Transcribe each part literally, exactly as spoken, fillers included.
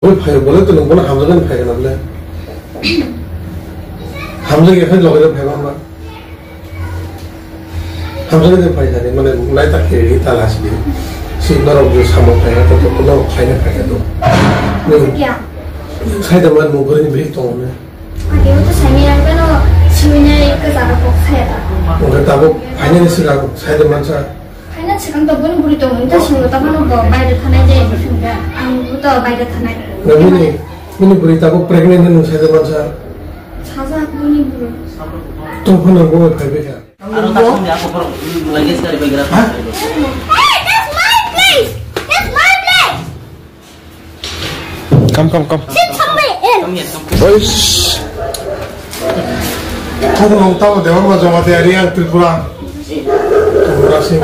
Oi phai bole to nung bono hamjagani phai kana bole. Hamjagya phai logere phai ma. Hamjagani phai thani mane nai ta khe ta last di. Si norok je samung phai to to no phai na phai to. Kya? Sai da man mo gori ni bhi to ne. Ake to sami ang beno simi nai ka jara kok saya ta. Mo ta bo phai ne si ga sai da man sa. Haina sigang to boni buri tongo, ta singo ta bono bo baire thanai je, ang bo to baire thanai. Na bini, bini buri ta bo pregnant nung sai de mansa. Saja boni buri. To phano bo phai be kha. Aro ta song ya ko phoro, luggage kari bai gra. Ha? Hey, that's my place! That's my place! Come, come, come. Sit somewhere else. Oish. Kau mau tahu dewan ma jawab ya, Riang Tripura. Tripura sih.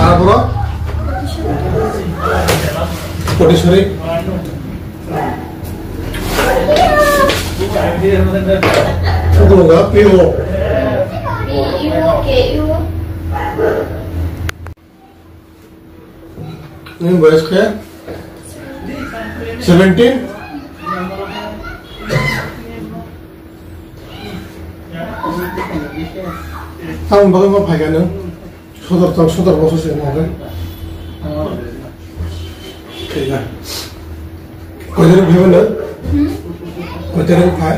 Apa bro? Kodi sore? Kudu ga piwo. Nini boyos khe? Seventeen? Tamoni bagwi ma phaikha nwng? Sotor tong, sotor bosor se wng khe. Thik na. Koi tarik phai mano? Hmm? Koi tarik phai?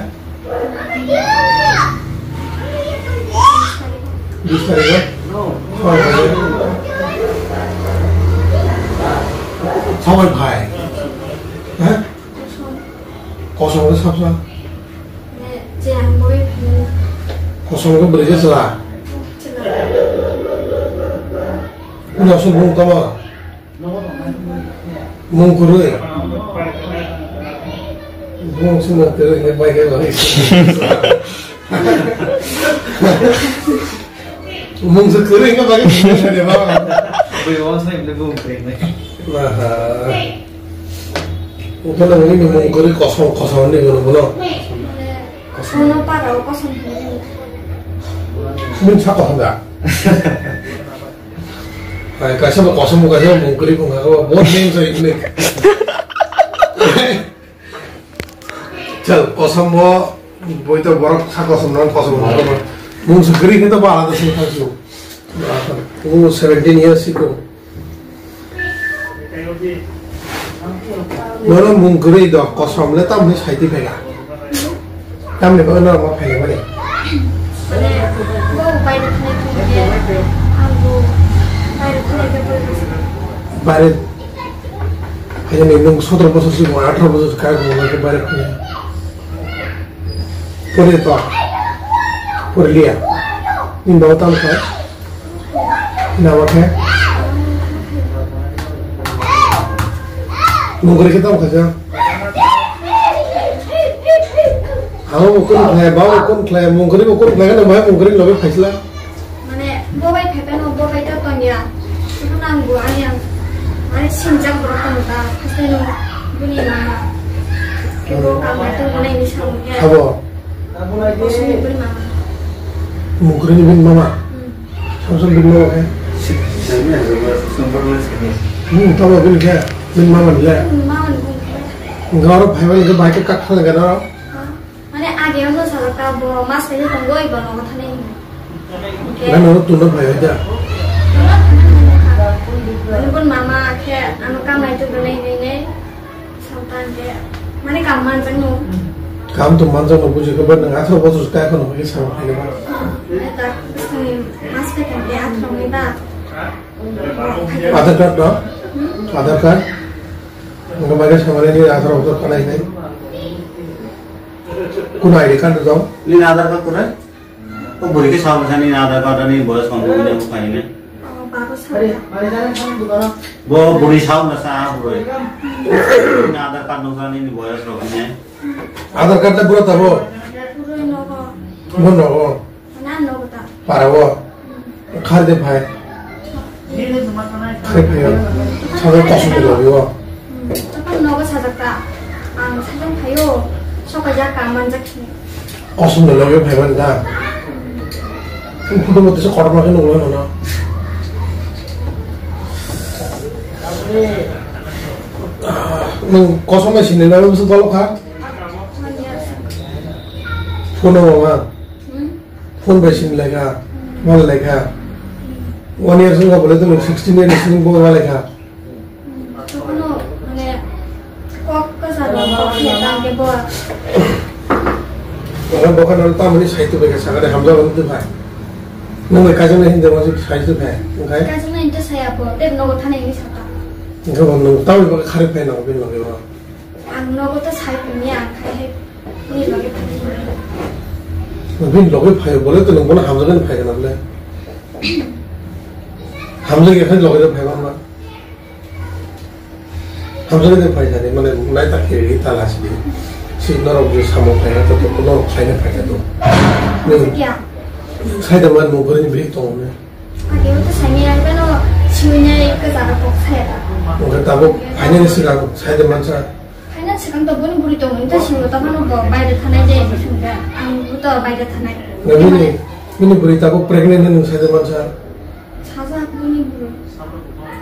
Bis tarik o? Phai phai. Sabai phai. Ha? Kosom ke sab sa? Kosom ke beri ke sela? Udah subuh kamu? Mung kwrwi. Mung se mung kwrwi, ini bai khe bai. Mung se kwrwi, ini bai khe bai. Bai, wan sai, ini mung kwrwi. Aha. Utono ini mung kwrwi kosom, kosom ini guna guna. Kosom. Kosom. Mung sa kosom da. Hai, kaisa bo kosom bo kaisa bo mung kwrwi bo wngkha, bo bo neng jai kwrwi. Chal, kosom bo, boi to borok sa kosom nang kosom bo. Mung se kwrwi khe to bo alada se thang su. Bo seventeen years ago. Nono mung kwrwi do, kosom le tamni saiti phaikha. Tamni bagwi norok ma phaikha mani. Mane, bo baire thani thani khe, ang bo baire thani khe phaikha. Baire, haini nwng sotoro bosor si, atharo bosor si, kaya bo baire thani. Pore to. Pore liya. Ni bawa tam kha. Ni bawa khe. Mung kwrwi khe tam kha ja. Abo bo kun khlai, bawa bo kun khlai, mung kwrwi bo kun khlai, no mai mung kwrwi lobe phaisla. Mane, bo bai phai phano, bo bai ta tongya. Sukuna ang bo ani ang, mane, sinjak borok tong ta, haste no, bini mama. Kebo kam bai tong nai ni samung ya. Abo. Bo sini bini mama. Mung kwrwi ni bini mama. Hmm. Samsung bini mama khe. Hmm, tamo bini khe, bini mama ni le. Bini mama ni bini khe. Garo phai bai khe bai khe kak thang gana. Mane age ono sajak ta bo mas khe tongoi bo nogo thani. Gana ro tunda phai da. Ani bon mama khe ano kamai tu gane ne ne. Samtan khe mane kam manjak no. Kam to manjak no buji khe ba nang atharo bosor kai kono khe sa phai ba. Mane ta sini mas khe kan de atharo ni ba. Aadhaar card no? Aadhaar card? Nang bai khe samani ni atharo bosor kanai nai. Kuno I D card dong? Nini Aadhaar card kuno? O buri khe sabo sani Aadhaar card ani boyos kong kong ni bukai ne. Oh, baro sabo. Bo buri sabo na sa buri. Nini Aadhaar card nung sani ni boyos rok ne. Aadhaar card ta buro tabo? Buro nogo. Bo nogo. Para o. Khar de phai. Khai phai o. Sabai kosom de lobi o. Tokon nogo sajak ta. Ang sajak phai o. Sokai jak ka manjak sini. Kosom de lobi phai man da. Photo mo tisa kotor ma khe nungla nono. Nwng kosom bai sini lai bwswk dolo kha? Phone o mama. Phone bai sini lai kha. Mal lai kha. One year sung kha bole to nwng sixteen year sini bo mal lai kha. Tokono mane kok kwcharo kok ya tangke bo. Ora bokan aro tamani saitu bai kha sakare hamjak bai tu bai. Nwng bai kajang na hindi masuk saitu bai. Oke. Kajang na hindi saya bo. Tep nogo thana ini saka. Oke bo nwng tamani bai khare bai na bin lagi bo. Ang nogo to sai pini ang khai hai ni lagi pini. Bin lagi bai bole to nwng bono hamjak ni bai na bole. Hamjak ya khai lagi bai ba ma. Hamjak de phai thani, mane, nai ta khe ri ta la sidi. Si norok je samung khlai na to, to norok khlai na phai kha to. Hamjak ya. Sai da man mo bwrwi ni bwrwi tong ne. Age o to sani ai bano siwi nai ke jara kok saya ta. Oke, tabuk phainani swkang sai da mansa. Phaina swkang to boni bwrwi tong, ta singo ta phano bo baire thanai je, ang bo to baire thanai. Na bini, bini bwrwi tabuk pregnant ni sai da mansa. Sajak bini bwrwi.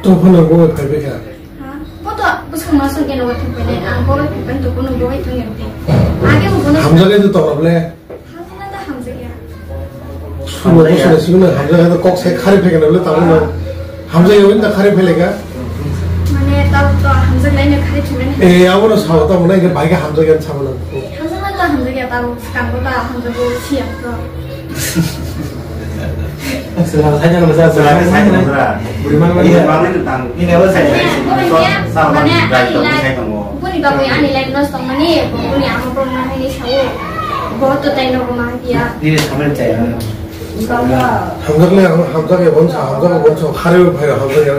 To phano bo bai phaibai kha. Ha? Bo to bwswk ma song keno thok bele, ang bo bai phaibai to kono bo bai thong yam te. Age bo bono hamjak le to tong bole. Hamjak na ta hamjak ya. Sumo bo sene suguna hamjak to kok sai khari phai kena bole tamo no. Hamjak ya win ta khari phai lega. Mane ta to hamjak lai ne khari phai ne. Eh, abo no sao ta mo na ke bai ga hamjak ya samo na. Hamjak na ta hamjak ya ta skang bo ta hamjak bo si ya to. Selamat saja, Mas. Selamat saja, Mas. Buri mana, Mas? Iya, mana itu tang? Ini apa saja? Mane, ani life, buni bagwi ani life nosto mani, buni ama problem ini sao. Bo to tai no ma ya. Ini sama saya. Hamjak le, hamjak ya bonsa, hamjak bonsa, khare phai hamjak ya.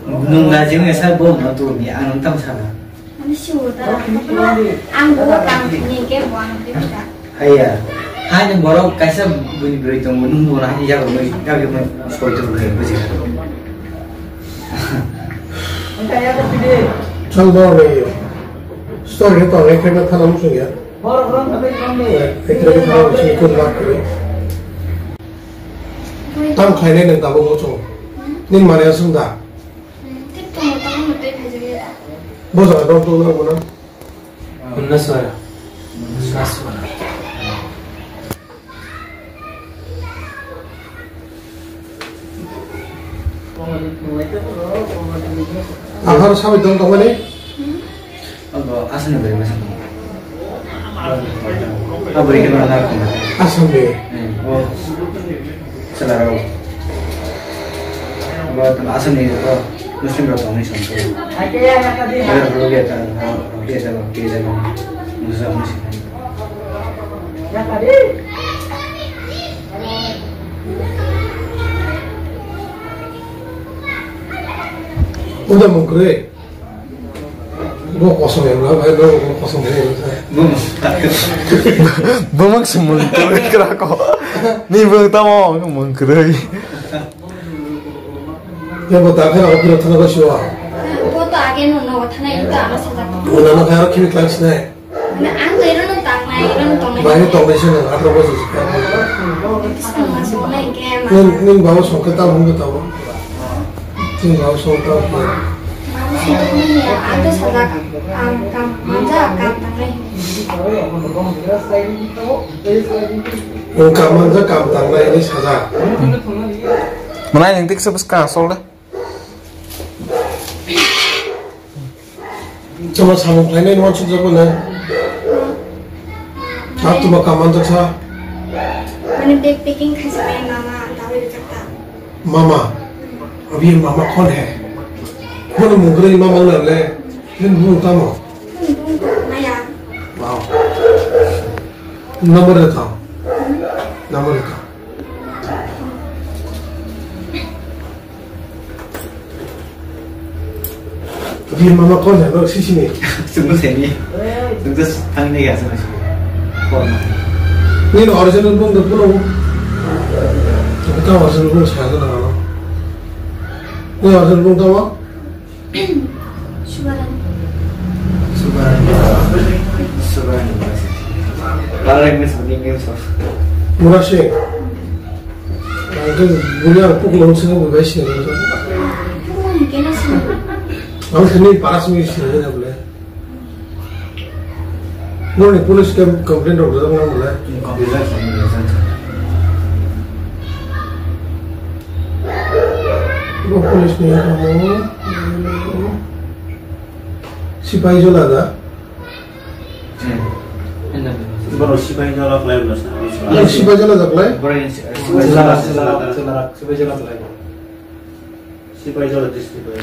Nung lajing ya sa bo no tu ni anung tam sana. Ani siwo da, ang bo kam ni ke bo ang ke da. Haiya. Hai ni borok kaisa bini bwrwi tongo, nung bo hai ni jaga mai, jaga mai soi tongo hai buji. Chal bo ni. Store he to, he khe thana musung ya. He khe thana musung ko mak kre. Tam khainai nang tabo mo chong. Nin mane asung da. Tei tongo, tongo, tei phaijak ya. Bo jaga dok dok nang bo na. Hwnna swara. Hwnna swara. Ahar sabai dong tongmani? Abo aswkni bwrwi masa tong. Abo bwrwi khe ma nang tong. Aswkni? Hmm, o chwla rok. Abo tong aswkni o Muslim rok tongni song ko. Abo rok ya ta, rok ya ta, rok ya ta, rok ya ta. Udah mungkre. Bo kosong ya, udah, bai, bo kosong ya, udah. Bo mang se mungkre kra ko. Ni bo tamo mungkre. Ya, bo ta khe, ako pura thana ko siwa. Bo to age no, no, thana ito ano sajak. Udah, no, kaya kimi class nai. Mane ang to irono tangnai, irono tongnai. Bahai tongnai se nang, atro bojor se kha. Bwswk ma songna hinkhe ma. Nini, nini baba songkhe tamo hwnwi tamo. Nini baba song tamo hwnwi. Baba song tamo hwnwi ya, ang to sajak, ang kam manja, kam tangnai. Nwng kam manja, kam tangnai hinwi sajak. Mwnai nwng tiksa bwskang asol de. Chwla samung khlainai no wansuk jago na. Tabuk tuma kaman jaksa. Mane bag packing khaisa bai mama dawi rwjak ta. Mama. Abhi mama kaun hai? Kono mungkre mama wngna le. Nini bumung tamo? Nini bumung to maya. Wow. Number de tao. Number de tao. Bini mama kon hai, borok sisini. Chwngno sini. Chwngno thangni ya, chwngno sini. Kon. Nini original bung do, bung. Kita original bung saya tu nama. Nini original bung tahu? Subarani. Subarani. Subarani. Kalau yang ini seperti ini, so. Murah sih. Ang khe bini ang pukno hwnwi swngwi bai sini. Pukno hwnkhe no sini. Ang sini paras mi sini na bole. Noni police ke complaint rok dang na bole. Bo police ni amo. Sipai jola da. Borok sipai jola khlai bwla sa. Sipai jola da khlai? Borok sipai jola, sipai jola khlai. Sipai jola district bai.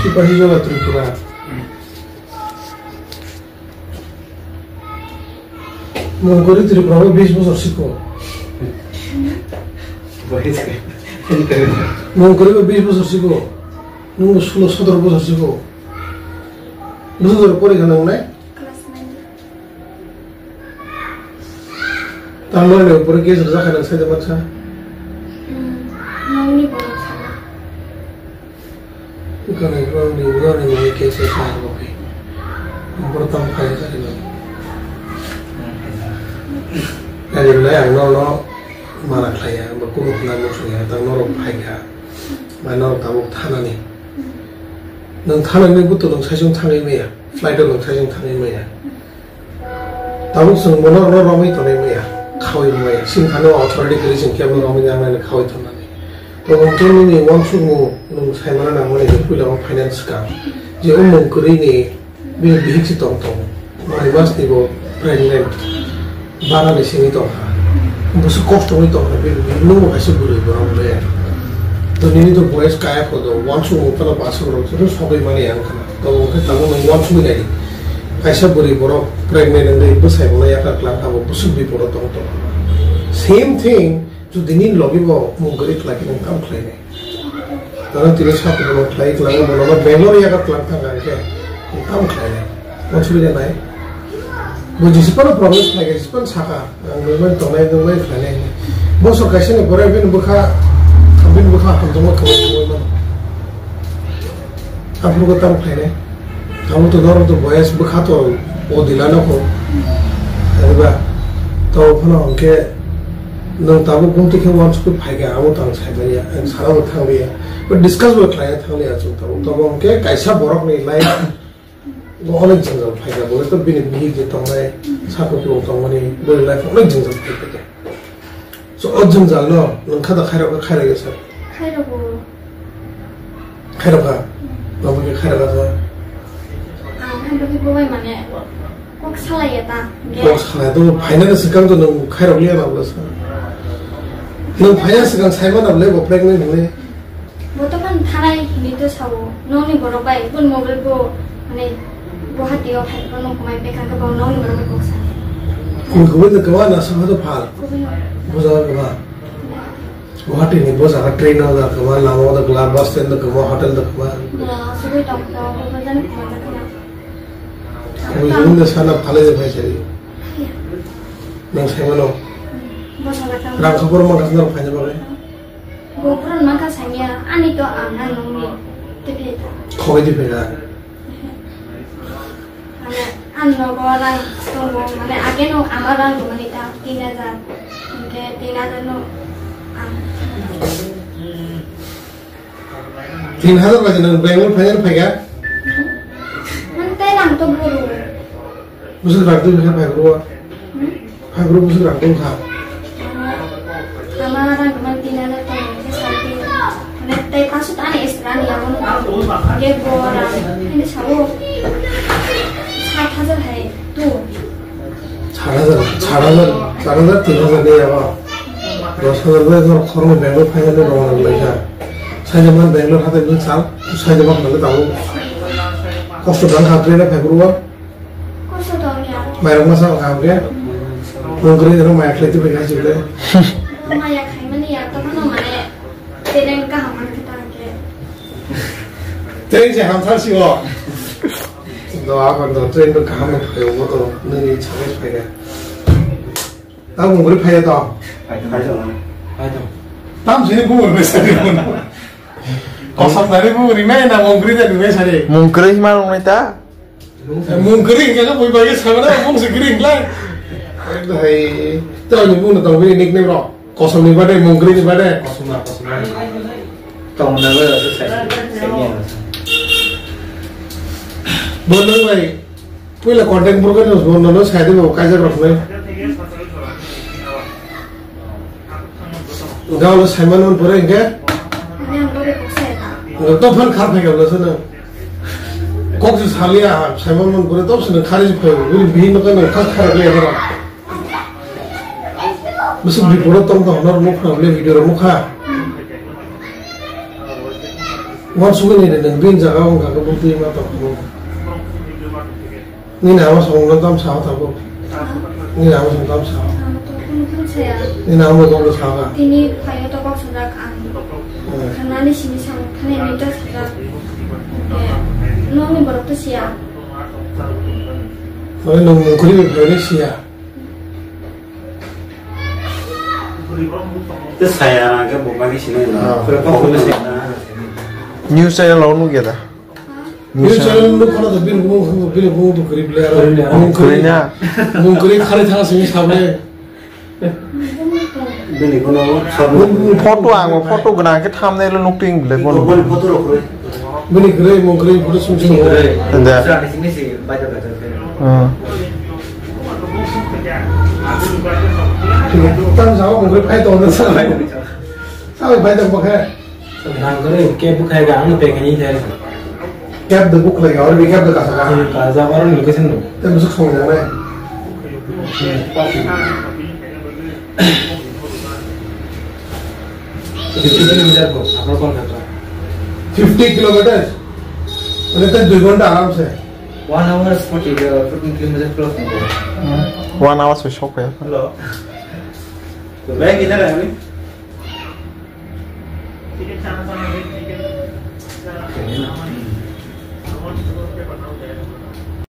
Sipai jola Tripura. Mungkori Tripura o bis bosor siko. Mungkori o bis bosor siko. Nung sulo sotoro bosor siko. Bosor pori khanang nai? Class nine. Tamo ni upor case rwjak kha nang sai da mansa. Hmm, nangni borok sana. Ikana ikana ni ugani ni case sa bo ke. Borok tamo phai sa ni. Ani lai ang no no mana khlaiya, bo kuno khna mo suya, tang norok phai kha. Mai norok tamo thana ni. Nang thana ni buto nang sai sung thangwi maya, flight o nang sai sung thangwi maya. Tabuk chwng bono no romwi tonwi maya, khawi maya. Sini thani authority kwrwi chwng kebo romwi nang nai khawi tonnani. To hwnkhe nini uansukmung nwng saimano nangmani hwnkhe puila o finance swkang. Je o mung kwrwini bini bihik se tong tongo. Nai mas ni bo pregnant. Bara ni simi tong kha. Busu kosto ni tong kha. Bini bihik nungbo kaisa bwrwi borok le. To nini to boyes kaya kodo. Uansukmung tala basuk rok sogwi mani ang khna. Tabuk khe tabuk nwng uansugwi naidi. Kaisa bwrwi borok pregnant wngwi bwsai bono yakar klang abo bwswk bipodo tong tong. Same thing, jodi nini logi bo mung kwrwi khlai khe nwng tamo khlainai? Tara tini sakhukuno khlai klang bono Bangalore yakar klang thang khe nwng tamo khlainai? Uansugwi nai. Bo jisipano problem khlai khe jisipano sakha. Ang nungmani tongnai nungmani khlainai hinwi. Bosor kaisani pore bini bwkha, bini bwkha hamjakma kwbangma wngwi mano. Aphuru tamo khlainai. Tamo to norok to boyes bwkha to o dilano kho. Haiba to phano hwnkhe nwng tabuk gumti khe uansukwi phaikha, abo to ang saimanya, ang sanabo thangliya. But discuss bo khlaiya thangliya chwng tabuk. Tamo hwnkhe kaisa borokni life Bo onek jwngjal phaikha, bo to bini bihik je tongnai, sakhuklung tongmani, boni life onek jwngjal phaikha. So, o jwngjal no nwng kha da khairok kha, khairok ya sir? Khairok o. Khairok kha? Nabo khe khairok kha sa? Ang khe bo khe bo bai mane kok salai ya ta. Kok salai to phainani swkang to nwng khairok liya na bwla sa? Nwng phaina swkang sai mana bwle bo pregnant hinwi? Bo tokhan thanai hinwi to sao, nokni borok bai, boni mobile bo, mane, Guwahati o hai, bono kumai bwkha khe bo nokni borok bai kok sanai. Kubui kubui no kwma na, soha to phal. Kubui no. Bo jaga kwma. Guwahati ni bo jaga train o da kwma, lama o da kwma, bus stand da kwma, hotel da kwma. Bo sugui tong to, bo jani kwma da kwma. Kubui kubui no sana phalai de phai sari. Nang sai mano. Bo jaga tang. Rang khobor ma kasna rok phaina bagwi. Bo phuran mankha sanya, ani to ang na nungni tephe ta. Khogwi tephe ta. Mane, ang nogo rang tongo, mane, age no ama rang tongmani ta tin hajar. Hingke tin hajar no ang. Tin hajar bai nang Bangalore phaina phaikha? Mane, tai rang to buru. Bwswk rang twi kha phai bro? Hmm? Phai bro bwswk rang twi kha? Ama rang man tin hajar tong khe sal tin. Mane tei paso ta ani extra ni abo no. Ge bo rang. Ani sao. Sat hajar hai tu. Sat hajar, sat hajar, sat hajar tin hajar ni abo. Dos hajar bai jor khormo Bangalore phaina ni rong rang lai kha. Sai jaman Bangalore hatai bwswk sal, sai jaman khna le tabo. Kosto dang kha train phai bro. Kosto tongya. Mairok masa kaham khe. Mungkri ero maya khlai tibri kha sibole. Maya khaimani ya, tokhno mane train kaham man kita ke. Train se hamsar sigo. Do aban do train do kaham no phayo mo to nini chhai phaiya. Ta mungkri phaiya to. Phaiya. Phaiya. Tam sini bumur besari mo. Kosok dari bumur ini na mungkri dari besari. Mungkri hima rong ta. Mung kwrwi hwnkhe khe bui bai khe saimano mung se kwrwi hwnkhe. Hai, to ani mung no tong bini nickname rok. Kosom ni bade, mung kwrwi ni bade. Kosom na, kosom na. Tong na ba se sai, sai ni. Bo nang bai puila contact burkha ni bo nono sai de bo kaijak rok nai. Gao lo Simon mon pore hingke. Ani ang bore kok sai ka. Nang to phan khar phai gabla sana. Kok se salia Simon mon pore to sana khari phai. Bini bihin no kan khar khar le bara. Bwswk biporo tong tong norok nukha bole video rok nukha. Uansugwi naidi nwng bini jaga o wngkha khe bwtwi ma tong tong. Nini ama song no tam sao tabuk. Nini ama song tam sao. Ang to kunu kunu saya. Nini ama song no sao ka. Tini phaio to kok sajak ang. Hmm. Thangnani simi sao, thangnani to sajak. Nokni borok to siya. Oi nwng mungkuri bai phaio siya. Te saya na ke bo magi sini na. Ah. Pura kok sini na. News channel lo nugya da. News channel nukha na to bini bumung, bini bumung to kwrwi ble aro. Kwrwi na. Mungkwrwi khari thang simi sable. Bini kono sab. Photo ang photo gwnang ke thumbnail o nukting ble bono. Bini photo rok kwrwi. Bini kwrwi mungkwrwi photo simi sable. Da. Hmm. Tam sao mungkwrwi phai tongo sa. Sa phai tongo khe. Nang kare ke bukhai ga ano pe kani thai. Kep de bukhlai ga, or bi kep de kasa ga. Ka ja or ni kesin do. Te musuk song jang nai. Fifty kilometer ko, apna kon khatra. Fifty kilometers? Mane te dui ghonta aram se. One hour forty, uh, fourteen kilometers plus. One hour se shok hai. Hello. To bhai, kidhar hai abhi?